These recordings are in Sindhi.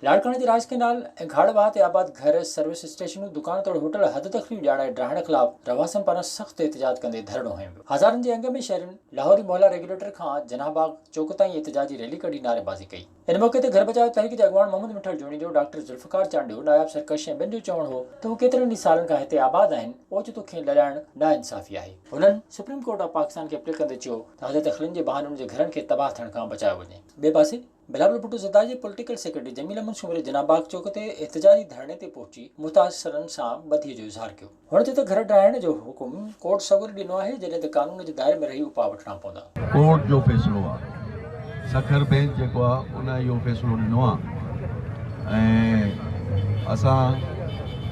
لاڙڪاڻي جي راڄ ڪئنال ۽ گهاڙ واهه تي آباد گهر، سروس اسٽيشنون، دڪان توڙي هوٽل حد دخليون ڄاڻائي ڊاهڻ خلاف رهواسين پاران سخت احتجاج ڪندي ڌرڻو هنيو ويو. هزارن جي انگ ۾ شهرين لاهوري محلا ريگيوليٽر کان جناح باغ چوڪ تائين احتجاجي ريلي ڪڍي نعريبازي ڪئي. ان موقعي تي گهر بچايو تحريڪ جي اڳواڻ محمد مٺل جوڻيجو، ڊاڪٽر ذوالفقار چانڊيو، ناياب سرڪش ۽ ٻين جو چوڻ هو ته هو ڪيترن ئي سالن کان هتي آباد آهن، اوچتو کين لڏائڻ ناانصافي آهي. هنن سپريم ڪورٽ آف پاڪستان کي اپيل ڪندي چيو ته حد دخلين جي بهاني انهن جي گهرن کي تباهه ٿيڻ کان بچايو وڃي. ٻئي پاسي بلاول ڀٽو زرداري جي پوليٽيڪل سيڪريٽري جميل احمد سومري جناح باغ چوڪ تي احتجاجي ڌرڻي تي پهچي متاثرن سان ٻڌي جو اظهار ڪيو. هن چيو ته گهر ڊاهڻ جو حڪم ڪورٽ سڳوري ڏنو آهي جڏهن ته قانون جي دائري ۾ رهي اپاء وٺڻا پوندا. ڪورٽ جو فيصلو آ سکر بينچ جيڪو آ ان اهو فيصلو ڏنو آ ۽ اسان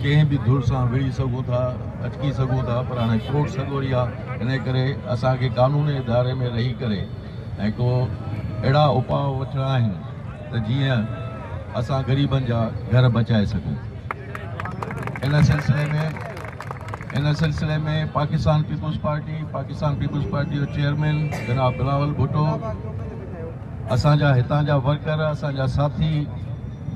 ڪنهن به ڌر سان وڙهي سگهون ٿا اٽڪي سگهون ٿا پر هاڻي ڪورٽ سڳوري آ ان ڪري اسان کي قانون جي دائري ۾ رهي ڪري ۽ ڪو اهڙا اپاء وٺڻا آهن ته جيئن اسان غريبن جا گهر بچائي سگهون. ان سلسلي ۾ ان سلسلي ۾ Pakistan Peoples Party Pakistan Peoples Party جو چيئرمين جناب بلاول ڀٽو اسان جا هتان جا ورڪر اسان جا ساٿي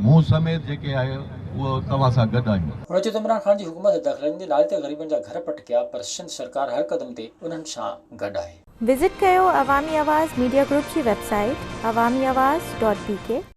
مون سميت جيڪي آهي اهو توهان سان گڏ آهيون. هن چيو ته عمران خان جي حڪومت دخلن جي نالي تي غريبن جا گهر پٽڪيا پر سنڌ سرڪار هر قدم تي انهن سان گڏ آهي. وزٽ ڪيو عوامي آواز ميڊيا گروپ جي website Awami Awaz dot B K.